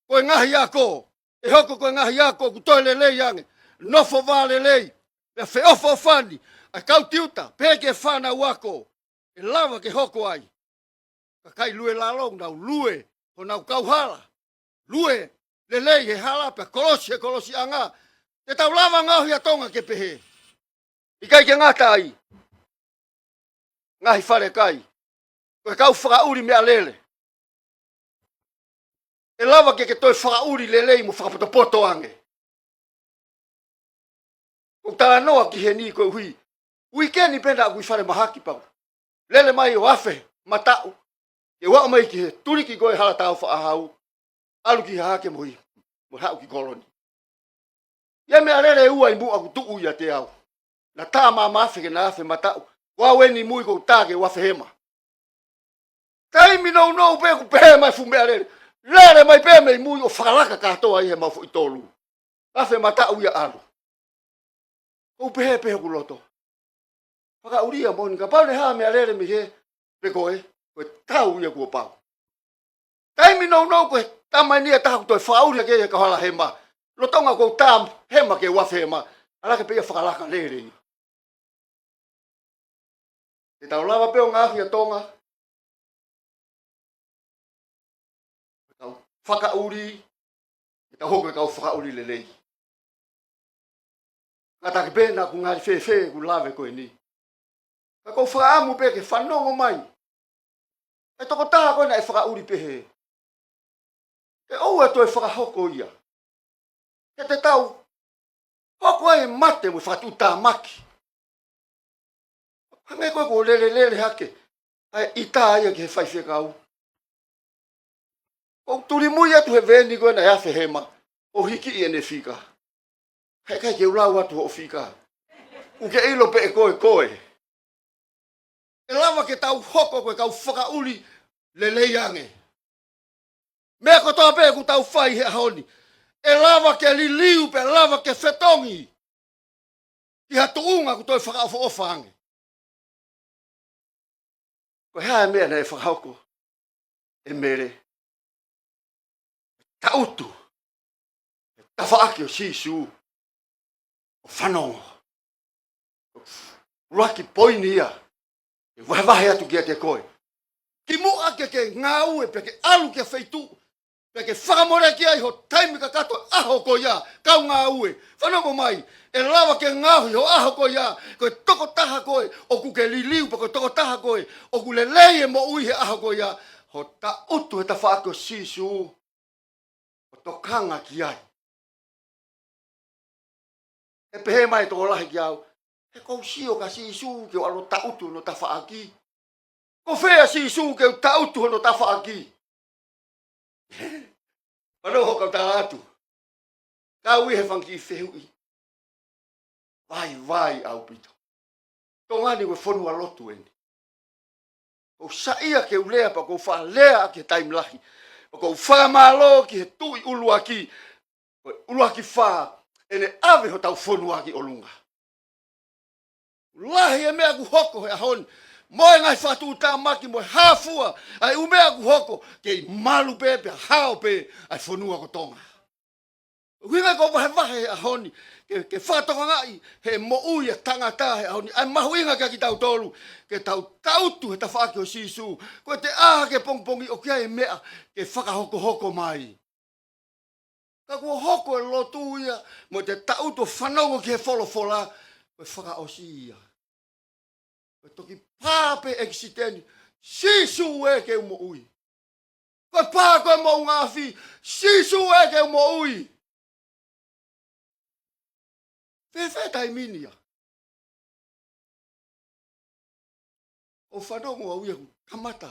Ko e ngaahi ako, ʻe hoko ko e ngaahi ako ʻoku toe lelei ange. Nofo vā lelei, pea feʻofoʻofani ʻa e kau tiuta pehē ki he fānau ako, ʻe lava ke hoko ai. Kakai lue lalo, nau lue honau kauhala, lue lelei he hala pea kolosi he kolosiʻanga. Te tau lava ngaohi ʻa Tonga ke pehē. ʻIkai ke ngata ai, ngaahi falekai, ko e kau fakaʻuli meʻalele, ʻe lava ke ke toe fakaʻuli lelei mo fakapotopoto ange. ʻOku ou talanoa ki heni koeʻuhi, uike ni pē naʻa ku ʻi falemahaki pau. Lele mai ʻo afe mataʻu, ke u aʻu mai ki he tuliki ko ē Hala Taufaʻahau, ʻalu ki Hahake mo ʻi, mo haʻu ki Koloni. ʻI ai e meʻalele ʻe ua ʻi muʻa ʻoku tuʻu ʻiate au. Naʻa tā māmā afe ke na afe mataʻu. Ko au eni mui ʻoku ou tā ke u afe hema. Taimi nounou pē ʻoku pehē mai fuʻu meʻalele. Lele mai pē mei mui ʻo fakalaka kātoa ʻi he mau foʻi tolu. Afe mataʻu ia ʻalu. ʻOku ou pehē pē hoku loto. Fakaʻuli ia moʻoni kapau naʻe hā meʻalele mei hē pe ko ē, ko e tau ia kuo pau. Taimi nounou ko e tama eni ʻe taha ʻoku toe fakaʻuli hake ia ka hala hema. Lolotonga ʻoku ou tā hema ke u afe hema. ʻAlu hake pē ia fakalaka lele ia. Te tau lava pē ʻo ngaohi ʻa Tonga. Kau fakaʻuli, ke tau hoko ko e kau fakaʻuli lelei. Kātaki pē naʻa ku ngali fēfē ʻeku lave ko eni. Ka ʻoku ou fakaʻamu pē ke fanongo mai. ʻE tokotaha ko ē naʻe fakaʻuli pehē. Ke ʻoua toe fakahoko ia. Ke te tau hoko ai e mate mo e fakatuʻutāmaki. Hangē ko ē kuo lelelele hake ʻa e ʻita ia ki he faifekau. ʻOku tulimui atu he veni ko ē naʻe afe hema ʻo hiki ʻi ʻene fika. He ʻikai ke u lau atu hoʻo fika. ʻOku ke ʻilo pē ʻe koe koe. ʻE lava ke tau hoko ko e kau fakaʻuli lelei ange. Meʻa kotoa pē ʻoku tau fai he ʻaho ni, ʻe lava ke liliu pea lava ke fetongi ki ha tuʻunga ʻoku toe fakaʻofoʻofa ange. Ko e hā e meʻa naʻe fakahoko ʻe Mele? Taʻutu he tafaʻaki ʻo Sīsū ʻo fanongo. ʻUluaki poini ia ʻe vahevahe atu kiate koe. Kimuʻa ke ke ngāue pea ke ʻalu ki ha feituʻu, pea ke fakamoleki ai ho taimi kakato ʻaho ko ia, kau ngāue. Fanongo mai, ʻe lava ke ngaohi ho ʻaho ko ia, ko e tokotaha koe ʻoku ke liliu, pea ko e tokotaha koe ʻoku lelei e moʻui he ʻaho ko ia, ho taʻutu he tafaʻaki ʻo Sīsū ʻo tokanga ki ai. ʻE pehē mai e tokolahi kiate au, he ʻoku ou sio kia Sīsū ke u ʻalu ʻo taʻutu hono tafaʻaki. Ko fē ʻa Sīsū ke u taʻutu hono tafaʻaki? Pano ho kau tala atu. Kau ʻi he fanga kiʻi fehuʻi vaivai ʻaupito. Tonga ni ko e fonua lotu eni. ʻOku ou saiʻia ke u lea pea ʻoku ou faʻa lea ʻaki he taimi lahi. Pea ʻoku ou fakamālō ki he tuʻi ʻuluaki, ko e ʻuluaki fā, ʻene ʻave hotau fonua ki ʻolunga. Lahi e meʻa ʻoku hoko he ʻaho ni. Mo e ngaahi fakatuʻutāmaki mo e hā fua ʻa e ʻū meʻa ʻoku hoko, kei malu pē pea hao pē ʻa e fonua ko Tonga. ʻUhinga ʻoku ou vahevahe he ʻaho ni, ke, ke fakatokangaʻi he moʻui ʻa e tangata he ʻaho ni, ʻa e mahuʻinga kia kitautolu, ke tau taʻutu he tafaʻaki ʻo Sīsū. Ko e teʻeki ke pongipongi ʻoku ʻi ai e meʻa ke fakahokohoko mai. Ka kuo hoko e lotu ia, mo ʻete taʻutu ʻo fanongo ki he folofola, ko e fakaʻosi ia. Ko e toki pā pē ʻekisiteni, Sīsū ē ke u moʻui. Ko e pā ko ē moʻunga afi, Sīsū ē ke u moʻui. Fēfē taimi ni ia? ʻOku fanongo au ia ʻoku kamata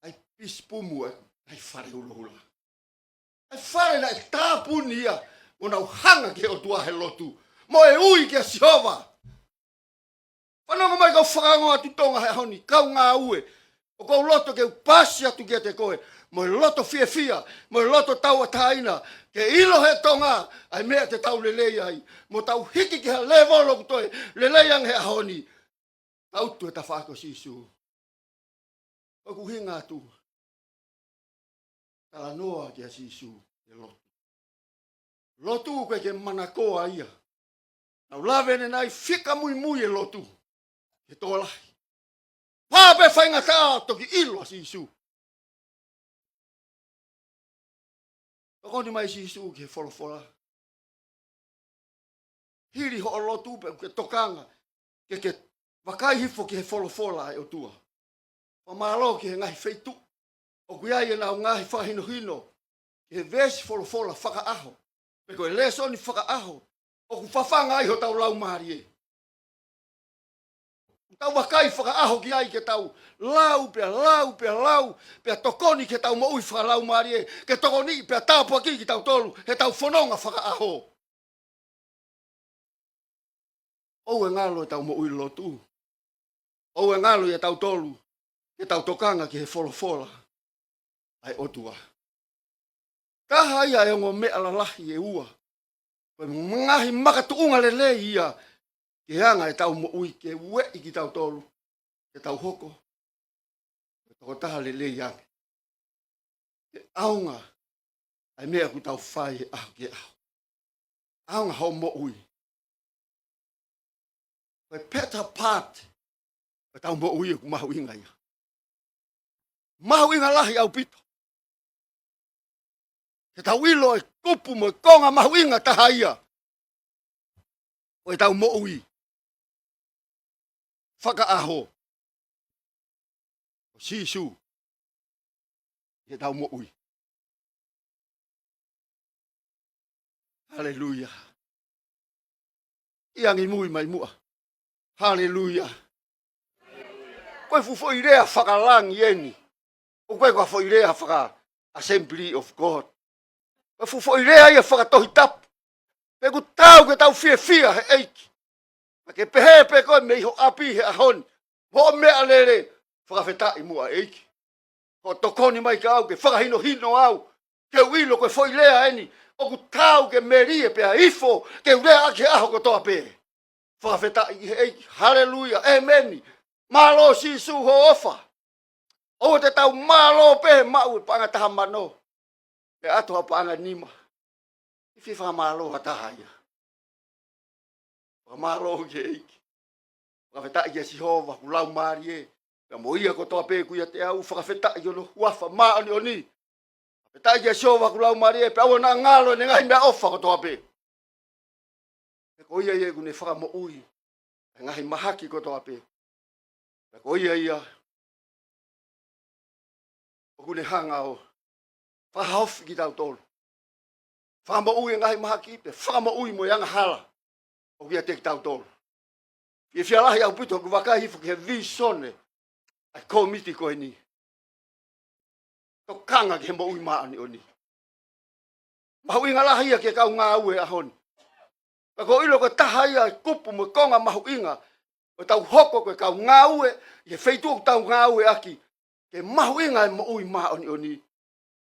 ʻa e pisipumu ʻa e fale hulohula. ʻA e fale naʻe tāpuni ia, ʻo nau hanga ki he ʻOtua he lotu. Mo e ui kia Sihova. Fanongo mai kau fakaongo atu Tonga he ʻaho ni, kau ngāue. ʻOku ou loto ke u pasi atu kiate koe. Mo e loto fiefia, mo e loto tauʻatāina. Ke ʻilo he Tonga, ʻa e meʻa te tau lelei ai. Mo tau hiki ki ha lēvolo ʻoku toe lelei ange he ʻaho ni. Taʻutu he tafaʻaki ʻo Sīsū. ʻOku hinga atu. Talanoa kia Sīsū he lotu. Lotu ʻoku ʻikai ke manakoa ia. Nau lave ʻanenai fika muimui e lotu. Ke tokolahi. Pā pē faingataʻa toki ʻilo ʻa Sīsū. Tokoni mai Sīsū ki he folofola. Hili hoʻo lotu pea ke tokanga, ke ke vakai hifo ki he folofola ʻa e ʻOtua. Fakamālō ki he ngaahi feituʻu ʻoku ʻi ai ʻenau ngaahi fakahinohino ki he veesi folofola fakaʻaho, pe ko e lēsoni fakaʻaho ʻoku fafanga ai hotau laumālie. Tau vakai fakaʻaho ki ai ke tau lau, pea lau, pea lau, pea tokoni ke tau moʻui fakalaumālie, ke tokoni pea tāpuakiʻi kitautolu he tau fononga fakaʻaho. ʻOua ʻe ngalo ʻetau moʻui lotu. ʻoua ʻe ngalo ʻiate kitautolu ke tau tokanga ki he folofola ʻa e ʻOtua. Taha ia e ongo meʻa lalahi ʻe ua, ko e ngaahi makatuʻunga lelei ia ki he anga ʻetau moʻui, ke ueʻi kitautolu ke tau hoko ko e tokotaha lelei ange. Ke ʻaonga ʻa e meʻa ʻoku tau fai he ʻaho ki he ʻaho. ʻAonga hoʻo moʻui. Ko e better part ʻo ʻetau moʻui ʻoku mahuʻinga ia. Mahuʻinga lahi ʻaupito ke tau ʻilo e kupu mo e konga mahuʻinga taha ia ʻo ʻetau moʻui fakaʻaho, ko Sīsū ʻi heʻetau moʻui. Haleluia. ʻIa, ngi mui mai muʻa. Haleluia. Ko e fuʻu foʻi lea fakalangi eni. ʻOku ʻikai ko ha foʻi lea faka-Assembly of God. Ko e fuʻu foʻi lea ia fakatohitapu. Pea ʻoku taau ke tau fiefia he ʻEiki. Ka ke pehē pē koe mei ho ʻapi he ʻaho ni, hoʻo meʻalele, fakafetaʻi muʻa ʻEiki. Hoʻo tokoni mai kiate au ke fakahinohino au, ke u ʻilo ko e foʻi lea eni ʻoku taau ke melie pea ifo ke u lea ʻaki he ʻaho kotoa pē. Fakafetaʻi ki he ʻEiki. Haleluia. ʻEmeni. Mālō Sīsū hoʻo ʻofa. ʻOua te tau mālō pē he maʻu e paʻanga taha mano, pea ʻatu ha paʻanga nima. ʻIkai fakamālō ha taha ia. Fakamālō ki he ʻEiki. Fakafetaʻi kia Sihova hoku laumālie, pea mo ia kotoa pē ʻoku ʻiate au, fakafetaʻi ki hono huafa māʻoniʻoni. Fakafetaʻi kia Sihova hoku laumālie, pea ʻoua naʻa ngalo ʻene ngaahi meʻaʻofa kotoa pē. He ko ia ia ʻoku ne fakamoʻui ʻa e ngaahi mahaki kotoa pē. Pea ko ia ia ʻoku ne hanga ʻo fakahaofi kitautolu, fakamoʻui e ngaahi mahaki, pea fakamoʻui mo e angahala ʻoku ʻiate kitautolu. Fiefia lahi ʻaupito hoku vakai hifo ki he vīsone ʻa e kōmiti ko eni. Tokanga ki he moʻui māʻoniʻoni. Mahuʻinga lahi ia ki he kau ngāue he ʻaho ni. Ka ʻoku ou ʻilo ko e taha ia e kupu mo e konga mahuʻinga ʻo ʻetau hoko ko e kau ngāue ʻi he feituʻu ʻoku tau ngāue ʻaki, ke mahuʻinga e moʻui māʻoniʻoni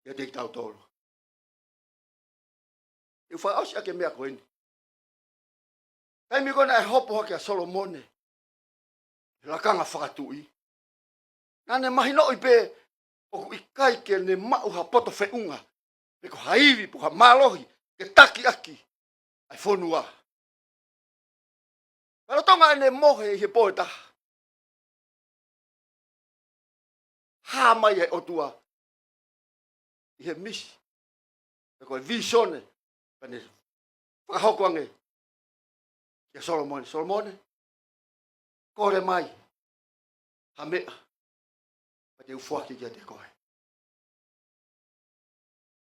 ʻiate kitautolu. ʻE u fakaʻosi ʻaki e meʻa ko eni. Taimi ko ē naʻe hopo hake ʻa Solomone he lakanga fakatuʻi, naʻa ne mahinoʻi pē ʻoku ʻikai ke ne maʻu ha poto feʻunga, pe ko ha ivi, pe ko ha mālohi ke taki ʻaki ʻa e fonua. Pea lolotonga ʻene mohe ʻi he pō ʻe taha, hā mai e ʻOtua ʻi he misi, pe ko e vīsone, pea ne fakahoko ange kia Solomone, Solomone, kole mai ha meʻa, pea te u foaki kiate koe.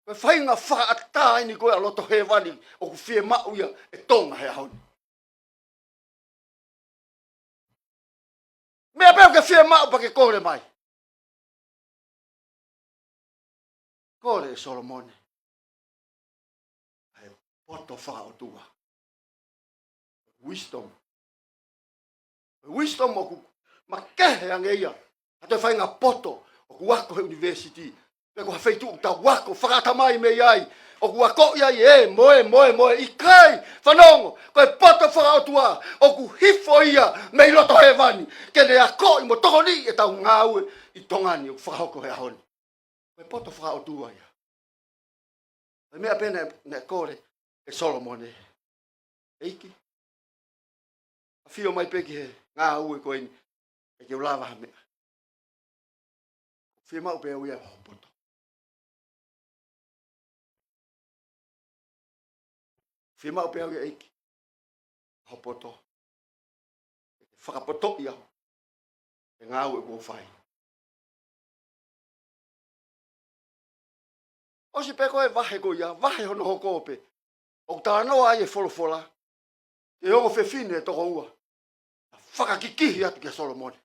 Ko e faʻahinga fakaʻatā eni ko ē ʻa loto hēvani ʻoku fiemaʻu ia ʻe Tonga he ʻaho ni. Meʻa pē ʻoku ke fiemaʻu pea ke kole mai. Kole ʻe Solomone ʻa e poto fakaʻotua. Wisdom. Wisdom ʻoku makehe ange ia ʻa e toe faʻahinga poto ʻoku ako he university, pe ko ha feituʻu ʻoku tau ako fakaʻatamai mei ai, ʻoku akoʻi ai e moe, moe, moe, ʻikai, fanongo, ko e poto fakaʻotua ʻoku hifo ia mei loto hēvani, ke ne akoʻi mo tokoniʻi ʻetau ngāue ʻi Tonga ni ʻoku fakahoko he ʻaho ni. Ko e poto fakaʻotua ia. Ko e meʻa pē naʻe, naʻe kole ʻe Solomone. ʻEiki, ʻafio mai pē ki he ngāue ko eni, ʻe ke u lava ha meʻa. Fiemaʻu pē au ia ho poto. Fiemaʻu pē au ia ʻEiki ho poto. Fakapotoʻi au he ngāue ʻoku ou fai. ʻOsi pē ko e vahe ko ia, vahe hono hoko pē, ʻoku talanoa ai e folofola ki he ongo fefine ʻe toko ua naʻe fakakikihi atu kia Solomone.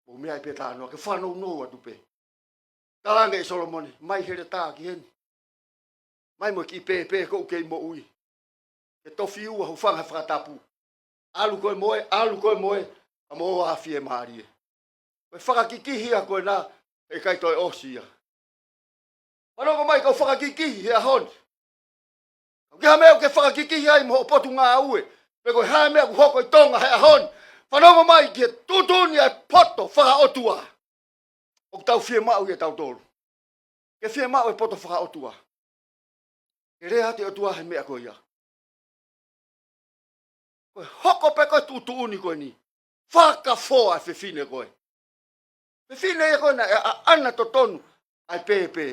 Mou meaʻi pē talanoa ke fanongo atu pē. Talaange ʻe Solomone, mai heletā ki heni. Mai mo e kiʻi pēpē ʻoku kei moʻui. Ke tofiua, hūfanga he fakatapu. ʻAlu koe mo e, ʻalu koe mo e. ka mou ō ʻo fiemālie. Ko e fakakikihi ia ko ena, ʻe ʻikai toe ʻosi ia. Fanongo mai, kau fakakikihi he ʻaho ni. Kapau ko e hā e meʻa ʻoku ke fakakikihi ai mo hoʻo potungāue, pe ko e hā e meʻa ʻoku hoko ʻi Tonga he ʻaho ni, fanongo mai ki he tuʻutuʻuni ʻa e poto fakaʻotua. ʻOku tau fiemaʻu ia ʻetautolu. Ke fiemaʻu e poto fakaʻotua. Ke lea atu e ʻOtua he meʻa ko ia. Ko e hoko pē ko e tuʻutuʻuni ko eni, fakafoa e fefine ko ē. Fefine ia ko ē naʻe ʻaʻana totonu ʻa e pēpē.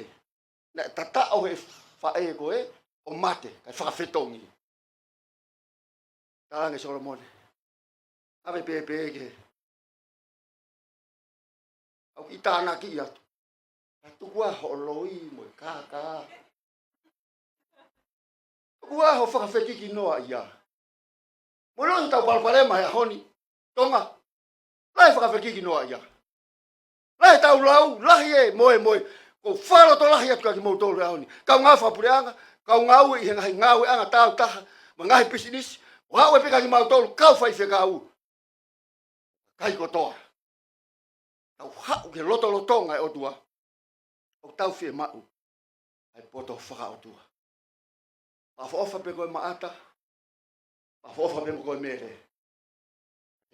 Naʻe tataʻo he faʻē ko ē ʻo mate, kae fakafetongi. Talaange ʻe Solomone, ʻave e pēpē ki hē. ʻOku ʻi tānaki atu. Ka tuku ā hoʻo loi mo e kākā. Tuku ā hoʻo fakafekiki noa ia. Mo e lahi ʻetau palopalema he ʻaho ni, Tonga. Lahi e fakafekiki noa ia. Lahi ʻetau lau, lahi e moemoe. ʻOku ou fakalotolahi atu kiate kimoutolu he ʻaho ni. Kau ngāue fakapuleʻanga, kau ngāue ʻi he ngaahi ngāueʻanga tāutaha, mo e ngaahi pisinisi, ʻo haʻu pē kiate kimautolu, kau faifekau. Kakai kotoa. Tau haʻu ki he lotolotonga ʻo e ʻOtua. ʻOku tau fiemaʻu ʻa e poto fakaʻotua. Fakaʻofoʻofa pē ko e Maʻata, fakaʻofoʻofa pē ko e Mele.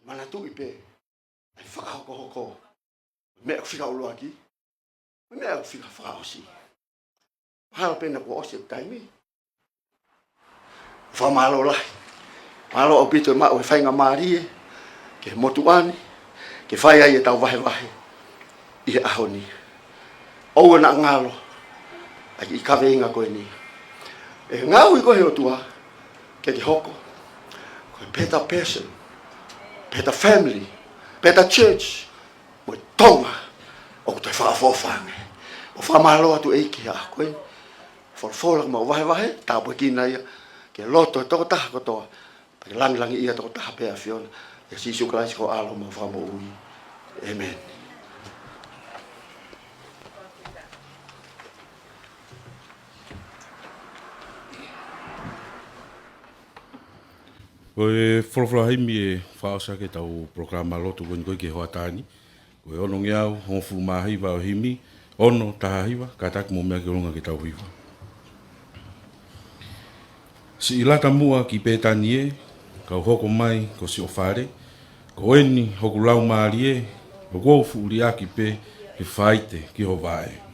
Manatuʻi pē ʻa e fakahokohoko. Meʻa ʻoku fika ʻuluaki, meʻa ʻoku fika fakaʻosi. Mahalo pē naʻa kuo ʻosi e taimi. Fakamālō lahi. Mālō ʻaupito e maʻu e faingamālie ke motuʻa ni, ke fai ai ʻetau vahevahe ʻi he ʻaho ni. ʻOua naʻa ngalo ʻa e kiʻi kaveinga ko eni. ʻE ngāue ko ē he ʻOtua ke ke hoko ko e better person, better family, better church, mo e Tonga ʻoku toe fakaʻofoʻofa ange. ʻOku fakamālō atu ʻEiki he ʻaho ko eni. Folofola kuo mau vahevahe, tāpuekina ia ki he loto ʻo e tokotaha kotoa. Pea ke langilangiʻia tokotaha pē ʻa e ʻAfiona. ʻIa Sīsū Kalaisi ko ho ʻAlo mo e Fakamoʻui. ʻĒmeni. Ko e folofola himi ʻe fakaʻosi ʻaki ʻetau polokalama lotu ko eni ko ē ki he hoʻatā ni. Ko e onongeau hongofulu mā hiva ʻo e himi, ono taha hiva, kātaki mou meʻa ki ʻolunga ke tau hiva. Siʻi lata muʻa ki Pētani ē, kau hoko mai ko siʻo fale, ko eni hoku laumālie, ʻoku ou fuʻu liʻaki pē ke faite ki ho vaʻe.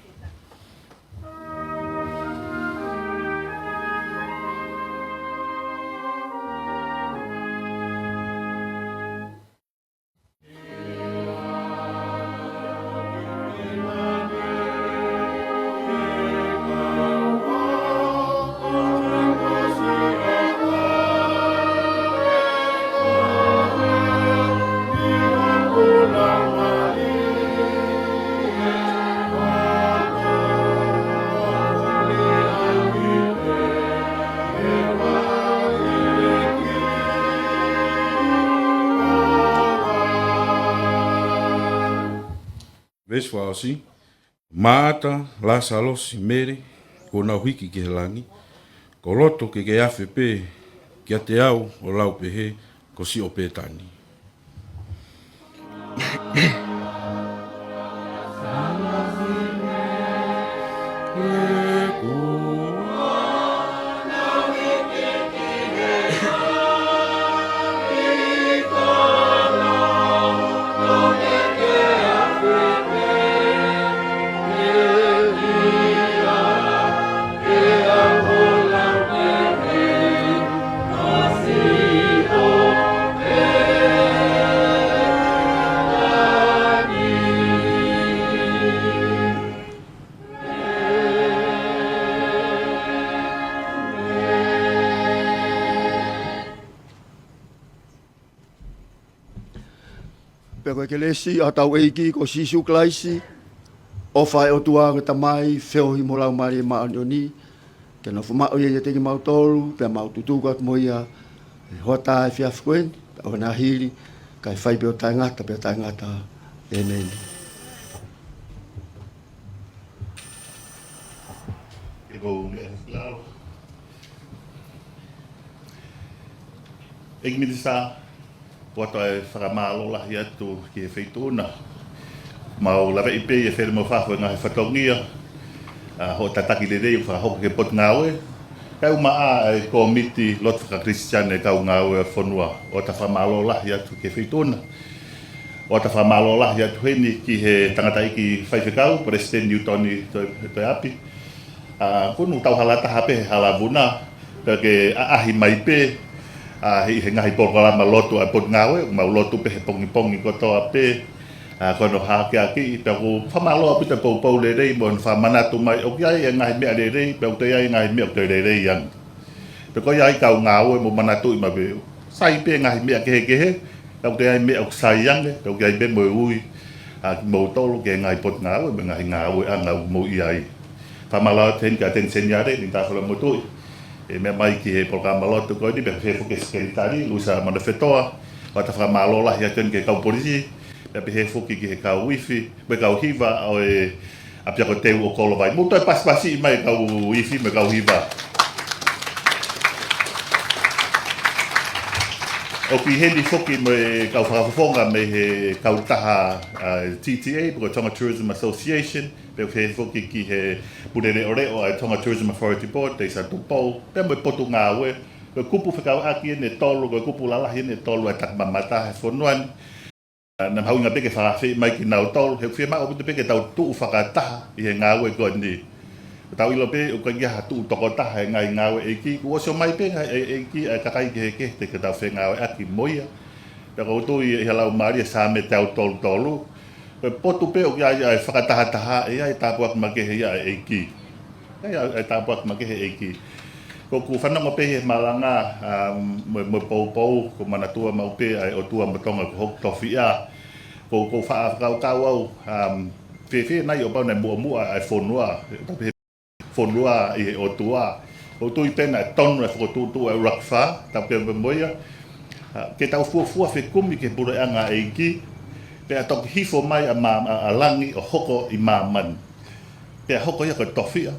Veesi fakaʻosi. Maʻata, Lāsalosi, Mele, kuo nau hiki ki he langi, ko loto ke ke afe pē kiate au ʻo lau pehē, ko siʻo Pētani. Pea ko e kelesi ʻa hotau ʻEiki ko Sīsū Kalaisi, ʻofa ʻa e ʻOtua ko e Tamai, feohi mo e Laumālie Māʻoniʻoni, ke nofo maʻu ia ʻiate kimautolu, pea mau tutuku atu mo ia he hoʻatā efiafi ko eni, pea ʻoua naʻa hili, kae fai pē ʻo taʻengata, pea taʻengata. ʻĒmeni. Ke mou meʻa ki lalo. ʻEiki Minisitā, ʻOatu ʻa e fakamālō lahi atu ki he Feituʻuna. Mau laveʻi pē ʻi he fele mo fafo e ngaahi fatongia, ʻa hoʻo tataki lelei ʻoku fakahoko ki he Potungāue. Kae ʻumaʻā ʻa e kōmiti lotu faka-Christian e kau ngāue ʻa e fonua. ʻOatu ʻa e fakamālō lahi atu ki he Feituʻuna. ʻOatu ʻa e fakamālō lahi atu heni ki he tangataʻeiki faifekau, Palesiteni Niutoni Toe-, Toeapi. ʻA, ko ʻenau tau hala taha pē he hala vuna, pea ke ʻaʻahi mai pē, ʻa, he, he ngaahi polokalama lotu ʻa e Potungāue, mau lotu pē he pongipongi kotoa pē, ʻa, ko hono hākeakiʻi, pea ʻoku fakamālō ʻaupito e poupou lelei, mo hono fakamanatu mai, ʻoku ʻi ai e ngaahi meʻa lelei, pea ʻoku toe ʻi ai e ngaahi meʻa ʻoku toe lelei ange. Pea ko ia ai kau ngāue mo manatuʻi mai pē, sai pē ngaahi meʻa kehekehe, pea ʻoku ʻi ai meʻa ʻoku sai ange, pea ʻoku ʻi ai pē mo e ui, ʻa, kimoutolu ki he ngaahi Potungāue, mo e ngaahi ngāueʻanga ʻoku mou ʻi ai. Fakamālō atu heni kia Teni Seniale, Linda Falemotuʻi, ʻe meʻa mai ki he polokalama lotu ko eni, pea pehē foki ki he Sekelitali, Luisa Manafetoa, ʻoatu ʻa e fakamālō lahi atu heni ki he kau polisi, pea pehē foki ki he kau ifi, mo e kau hiva ʻo e ʻApiako Teu ʻo Kolovai. Mou toe pasipasi mai kau ifi mo e kau hiva. ʻOku ʻi heni foki mo e kau fakafofonga mei he kautaha, ʻa, T T A, pe ko e Tonga Tourism Association, pea pehē foki ki he pule leʻoleʻo ʻa e Tonga Tourism Authority Board, Teisa Tupou, pea mo e Potungāue, ko e kupu fekauʻaki eni ʻe tolu, ko e kupu lalahi eni ʻe tolu ʻa e takimamata he fonua ni. ʻA, naʻe mahuʻinga pē ke fakaafeʻi mai kinautolu, he ʻoku fiemaʻu ʻaupito pē ke tau tuʻu fakataha ʻi he ngāue ko eni. Tau ʻilo pē, ʻoku ʻikai ha tuʻu tokotaha he ngaahi ngāue ʻa e ʻEiki, kuo ʻosi ʻomai pē ʻe he ʻEiki ʻa e kakai kehekehe te ke tau fengāueʻaki mo ia. Pea ʻoku ou tui ʻi he Laumālie Saame teau tolu tolu, ko e potu pē ʻoku ʻi ai ʻa e fakatahataha, ʻe ʻi ai e tāpuaki makehe ia ʻa e ʻEiki. ʻE ʻi ai e tāpuaki makehe ʻa e ʻEiki. ʻOku ou fanongo pē he malanga, um, mo, mo e poupou, ʻoku ou manatua maʻu pē ʻa e ʻOtua mo Tonga ko hoku tofiʻa. ʻOku ou, ʻoku ou faʻa fakakaukau au, um, fēfē nai ʻo pau naʻe muʻomuʻa ʻa e fonua, ʻo tau pehē fonua ʻi he ʻOtua. ʻOku ou tui pē naʻe tonu e fokotuʻutuʻu ʻa e ʻUluaki Fā, tau pehē mo ia. ʻA, ke tau fuofua fekumi ki he puleʻanga ʻa e ʻEiki, pea toki hifo mai ʻa mā-, ʻa, ʻa langi ʻo hoko ʻi māmani. Pea hoko ia ko e tofiʻa,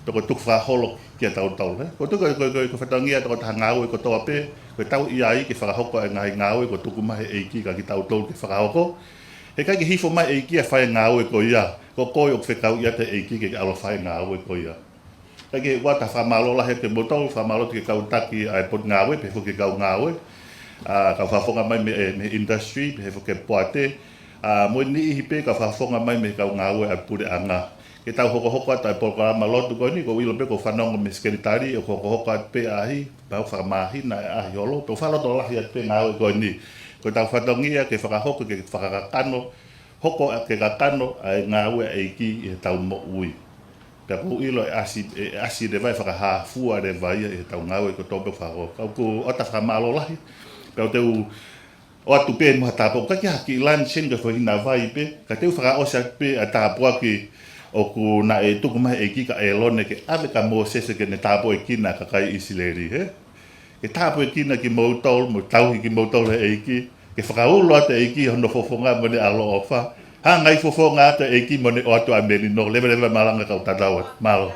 pe ko e tukufakaholo kiate kitautolu, ē? ʻOku ou tui ko e, ko e, ko e, ko e fatongia ʻa e tokotaha ngāue kotoa pē, ko ʻetau ʻi ai ke fakahoko e ngaahi ngāue kuo tuku mai ʻe he ʻEiki kiate kitautolu ke fakahoko. He ʻikai ke hifo mai e ʻEiki ʻo fai e ngāue ko ia, ko koe ʻoku fekauʻi atu ʻe he ʻEiki ke ke ʻalu ʻo fai e ngāue ko ia. Kae kehe, ʻoatu ʻa e fakamālō lahi atu kiate kimoutolu, fakamālō atu ki he kau taki ʻa e Potungāue, pehē foki ki he kau ngāue, ʻa, kau fakafofonga mai mei, ʻe, mei he industry, pehē foki ki he poate, ʻa, mo e niʻihi pē kau fakafofonga mai mei he kau ngāue ʻa e puleʻanga. Ke tau hokohoko atu ʻa e polokalama lotu ko eni, ʻoku ou ʻilo pē ʻoku ou fanongo mei he Sekelitali, ʻoku hokohoko atu pē ʻaʻahi, pea ʻoku fakamāhina e ʻaʻahi holo, pea ʻoku fakalotolahi atu pē ngāue ko eni. Ko ʻetau fatongia ke fakahoko ke fakakakano, hoko ʻa e kakano ʻa e ngāue ʻa e ʻEiki ʻi heʻetau moʻui. Pea ʻoku ou ʻilo ʻe ʻasi, ʻe ʻasi leva e fakahāfua leva ia ʻi heʻetau ngāue kotoa pē ʻoku fakahoko. Ka ʻoku ou ʻoatu ʻa e fakamālō lahi, pea ʻoku ou ʻoatu pē mo ha tāpuaki, ʻikai ke ha kiʻi luncheon ka ko e hina vai pē, ka te u fakaʻosi atu pē ʻa e tāpuaki ʻoku naʻe tuku mai ʻe he ʻEiki kia ʻĒlone ke ʻave kia Mōsese ke ne tāpuekina e kakai ʻIsileli, hē? Ke tāpuekina kimoutolu, mo tauhi kimoutolu ʻe he ʻEiki, ke fakaulo atu e ʻEiki hono fofonga mo ʻene ʻaloʻofa. Hanga ʻe he fofonga atu e ʻEiki mo ʻene ʻoatu ʻa e melino, leveleva e malanga kau tatau atu. Mālō.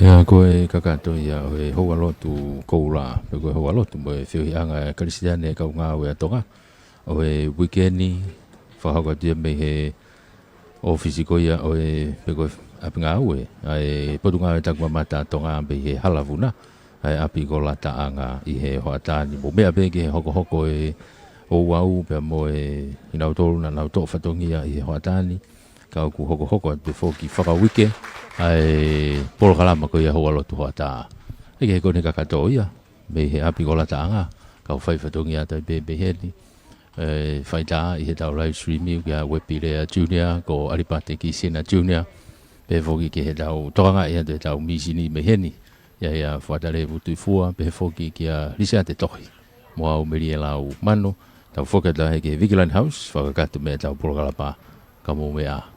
ʻIa, ko e kakato ia ʻo e houalotu koula, pe ko e houalotu mo e feohiʻanga ʻa e Kalisitiane kau ngāue ʻa Tonga, ʻo e uike ni, fakahoko atu ia mei he ʻōfisi ko ia ʻo e, pe ko e ʻapi ngāue ʻa e Potungāue Takimamata Tonga pē ʻi he Hala Vuna, ʻa e ʻapi ko Lataʻanga ʻi he hoʻatā ni. Mou meʻa pē ki he hokohoko ʻa e ouau pea mo e kinautolu naʻa nau toʻo fatongia ʻi he hoʻatā ni, ka ʻoku hokohoko atu pē foki fakauike ʻa e polokalama ko ia Houa Lotu Hoʻatā. ʻIkai ke ko eni kakato ia, mei he ʻapi ko Lataʻanga, kau fai fatongia atu ai pē mei heni. ʻE, fai tā ʻi heʻetau live stream ʻi he kia Uepilea Junior, ko ʻAlipate Kisena Junior, pehē foki ki heʻetau tokangaʻi atu ʻetau mīsini mei heni, ʻia, ʻia Fuatalē Vutuifua, pehē foki kia Lisiate Tohi mo au Meliela Umano. Tau foki atu ai ki he Vigilant House, fakakakato mai ʻetau polokalama, ka mou meʻa